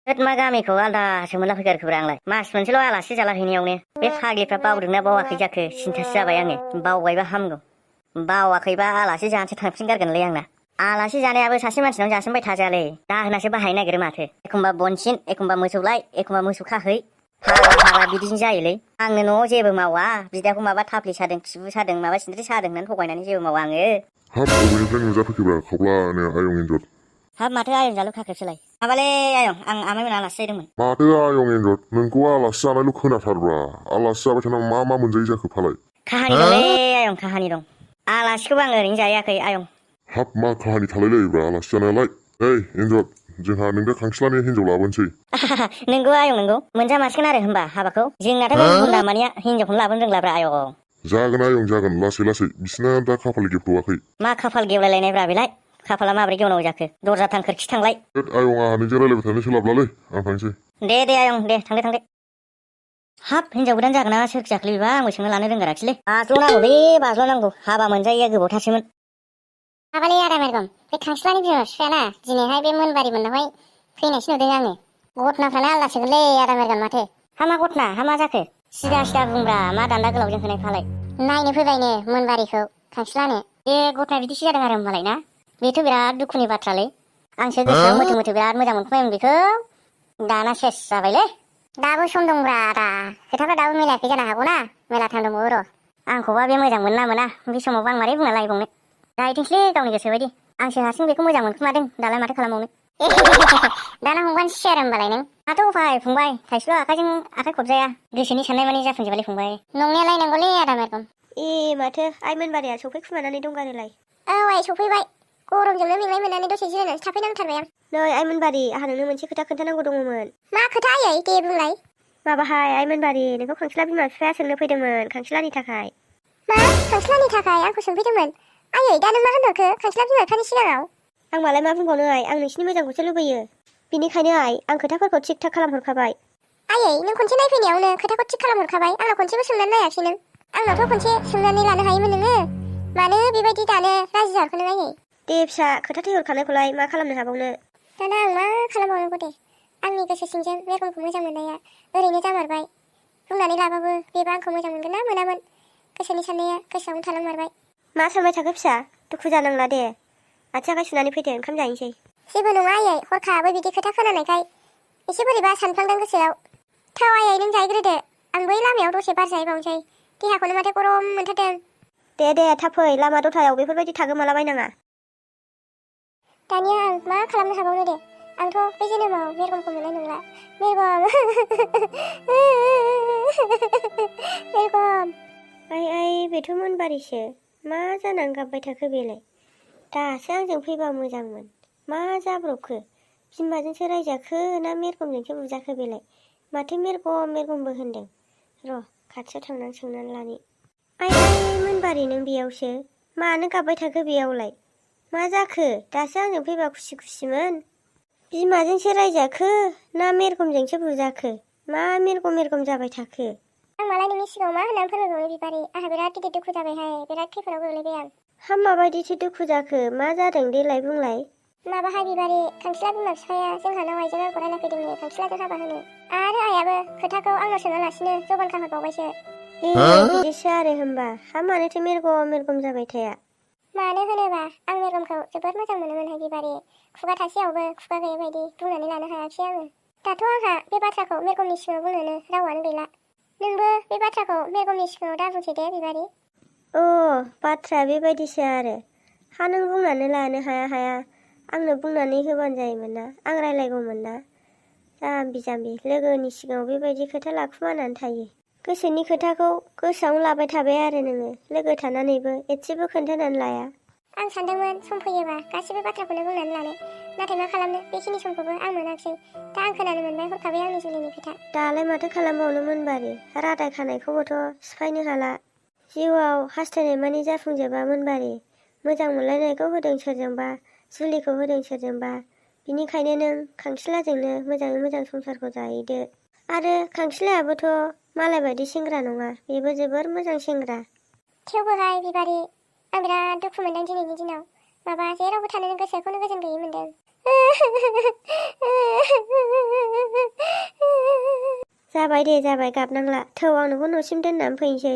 होद मा गामिखौ आलादासो मोनलाफैगारखोब्रा आंलाय मास मोनसेल' आलासि जालाहैनायावनो बे फाग्लिफ्रा बावदोंना बावाखै जाखो सिन्थासो जाबाय आङो बावबायबा हामगौ बावाखैबा आलासि जानोसो थांफिनगारगोनलै आंना आलासि जानायाबो सासे मानसिनाव जासिनबाय थाजायालै दाहोनासो बाहायनो नागिरो माथो एखमबा बनसिन एखमबा मोसौ लाय एखमबा मोसौ खाहै फाग्ला फाग्ला बिदिनो जायोलै आंनो न'आव जेबो मावा बिदाखौ माबा थाफ्लि सादों खिबु सादों माबा सिनद्रि सादों होननानै थगायनानै जेबो मावा आङो हाब बबेनिफ्राय नुजाफैखोब्रा खावब्लानो आयं एन्जर हाब माथो आयं जालु खाखोबसोलाय माबालै आयं आं आमायमोन आलासि जाहैदोंमोन माथो आयं एन्जर नोंखौ आलासि जानायल' खोनाथारब्रा आलासि जाबाय थानायाव मा मा मोनजायो जाखो फालाय काहानि दंलै आयं काहानि दं आलासिखौबो आं ओरैनो जायाखै आयं हाब मा काहानि थालायलायोब्रा आलासि जानायालाय ओइ एन्जर जोंहा नोंनो खांखिलानि हिन्जाव लाबोनोसै नोंगौ आयं नोंगौ मोनजामारसिगोन आरो होनबा हाबाखौ जोंनाथ' बे गुबुन दामानिया हिन्जावखौनो लाबोनो रोंलाब्रा आयं जागोन आयं जागोन लासै लासै बिसिना दा खाफाल गेब्र'वाखै मा खाफाल गेवलायलायनायब्रा बेलाय खाफाला माबोरै गेवनांगौ जाखो दरजाथां खोरखि थांलाय होद आयं आंहा नोंजों रायलायबाय थानो सोलाबलालै आं थांसै दे आयं दे थांदो हाब हिन्जाव गोदान जागोन ना सोरखि जाखोलै बेबा आंबो सोंनो लानो रोंगाराखिसैलै बाज्ल'नांगौलै बाज्ल'नांगौ हाबा मोनजायैया गोबावथारसैमोन माबालै आदा मेरगम बे खांखिलानि बिमा बिफायाना दिनैहाय बे मोनबारि मोननावहाय फैनायसो नुदों आङो घटनाफ्रानो आलदासोगोनलै आदा मेरगम माथो हामा घटना हामा जाखो सिदा सिदा बुंब्रा मा दान्दा गोलावजों होनाय फालाय नायनो फैबायनो मोनबारिखौ खांखिलानो बे घटना बिदिसो जादों आरो होनबालाय ना बेथ' बिराद दुखुनि बाथ्रालै आंसो गोसोआव मोथो मोथो बिराद मोजां मोनखोमायोमोन बेखौ दाना सेस जाबायलै दाबो सम दंब्रा आदा खोथाफ्रा दाबो मिलायाखै जानो हागौना मेला टाइम दंबावो र' आंखौबा बे मोजां मोना मोना बे समावबो आं मारै बुंना लायबावनो जाहैथोंसैलै गावनि गोसो बायदि आंसो हारसिं बेखौ मोजां मोनखोमादों दालाय माथो खालामबावनो दाना हंगानोसै आरो होनबालाय नों माथो उफाय फंबाय थाइसेल' आखाइजों आखाइ खबजाया गोसोनि साननाय मानि जाफुंजोबालै फंबाय नंनायालाय नंगौलै आदा मेरगम माथो आइ मोनबारिया सफैखुमानानै दंगारोलाय औ आइ सफैबाय गरमजोंनो मेंनाय मोननानै दसे जिरायनानैसो थाफैनांथारबाय आं नै आइ मोनबारि आंहा नोंनो मोनसे खोथा खोन्थानांगौ दङमोन मा खोथा आयै दे बुंलाय माबाहाय आइ मोनबारि नोंखौ खांखिला बिमा बिफाया सोंनो फैदोंमोन खांखिलानि थाखाय मा खांखिलानि थाखाय आंखौ सोंफैदोंमोन आयै दा नों मा होनहरखो खांखिला बिमा बिफानि सिगाङाव आं मालाय मा बुंबावनो आइ आं नोंसिनि मोजांखौसो लुबैयो बिनिखायनो आइ आं खोथाफोरखौ थिग थाक खालामहरखाबाय आयै नों खनसे नायफैनायावनो खोथाखौ थिग खालामहरखाबाय आंनाव खनसेबो सोंनानै नायाखिसै नों आंनावथ' खनसे सोंनानै लानो हायोमोन नोङो मानो बेबायदि दानो राजि जाखो नों आयै दे फिसा खोथा थैहरखानायखौलाय मा खालामनो हाबावनो दाना आं मा खालामबावनांगौ दे आंनि गोसो सिंजों मेरगमखौ मोजां मोननाया ओरैनो जामारबाय बुंनानै लाबाबो बेबो आंखौ मोजां मोनगोन ना मोनामोन गोसोनि साननाया गोसोआवनो थालांमारबाय मा सानबाय थाखो फिसा दुखु जानांला दे आथिं आखाइ सुनानै फैदो ओंखाम जाहैनोसै जेबो नङा आयै हरखाबै बिदि खोथा खोनानायखाय एसे बोरैबा सानफ्लांदों गोसोआव थाव आयै नों जाहैग्रोदो आं बै लामायाव दसे बार जाहैबावनोसै देहाखौनो माथो गरम मोनथारदों दे थाब फै लामा दथायाव बेफोरबायदि थागोमालाबायनाङा दानिया आं मा खालामनो हाबावनो दे आंथ' बे जोनोमाव मेरगमखौ मोननाय नंला मेरगम मेरगम आइ बेथ' मोनबारिसो मा जानानै गाबबाय थाखो बेलाय दासो आंजों फैबा मोजांमोन मा जाब्रबखो बिमाजोंसो रायजाखो ना मेरगमजोंसो बुजाखो बेलाय माथो मेरगमबो होनदों र' खाथियाव थांनानै सोंनानै लानि आइ मोनबारि नों बेयावसो मानो गाबबाय थाखो बेयावलाय मा जाखो दासो आंजों फैबा खुसि खुसिमोन बिमाजोंसो रायजाखो ना मेरगमजोंसो बुजाखो मा मेरगम जाबाय थाखो आं मालाय नोंनि सिगाङाव मा होननानै फोरमायबावनो बिबारि आंहा बिराद गिदिर दुखु जाबायहाय बिराद खैफोदाव गोग्लैबाय आं हा माबायदिथो दुखु जाखो मा जादों देलाय बुंलाय माबाहाय बिबारि खांखिला बिमा बिफाया जोंहानाव आइजों आंखौ रायना फैदोंनो खांखिलाजों हाबा होनो आरो आइयाबो खोथाखौ आंनाव सोङालासिनो जबान खाहरबावबायसो बिदिसो आरो होनबा हा मानोथो मेरगम जाबाय थाया मानो होनोबा आं मेरगमखौ जोबोद मोजां मोनोमोनहाय बिबारि खुगा थासेयावबो खुगा गैयै बायदि बुंनानै लानो हायाखिसै आङो दाथ' आंहा बे बाथ्राखौ मेरगमनि सिगाङाव बुंनोनो रावानो गैला नोंबो बे बाथ्राखौ मेरगमनि सिगाङाव दाबुंसै दे बिबारि बाथ्राया बेबायदिसो आरो हा नों बुंनानै लानो हाया आंनो बुंनानै होबानो जायोमोन ना आं रायलायगौमोन ना जाम्बि लोगोनि सिगाङाव बेबायदि खोथा लाखुमानानै थायो गोसोनि खोथाखौ गोसोआवनो लाबाय थाबाय आरो नोङो लोगो थानानैबो एसेबो खोन्थानानै लाया आं सानदोंमोन सम फैयोबा गासिबो बाथ्राखौनो बुंनानै लानो नाथाय मा खालामनो बेखिनि समखौबो आं मोनाखिसै दा आं खोनानो मोनबाय हरखाबै आंनि जुलिनि खोथा दालाय माथो खालामबावनो मोनबारि रादाय खानायखौबोथ' सिफायनो हाला जिउआव हास्थायनाय मानि जाफुंजोबा मोनबारि मोजां मोनलायनायखौ होदों सोरजोंबा जुलिखौ होदों सोरजोंबा बिनिखायनो नों खांखिलाजोंनो मोजाङै मोजां संसारखौ जाहैदो आरो खांखिलायाबोथ' मालाय बायदि सेंग्रा नङा बेबो जोबोर मोजां सेंग्रा थेवबोहाय बिबारि आं बिराद दुखु मोनदों दिनैनि दिनाव माबा जेरावबो थानोनो गोसोखौनो गोजोन गैयै मोनदों जाबाय दे जाबाय गाबनांला थौ आं नोंखौ न'सिम दोननानै फैनोसै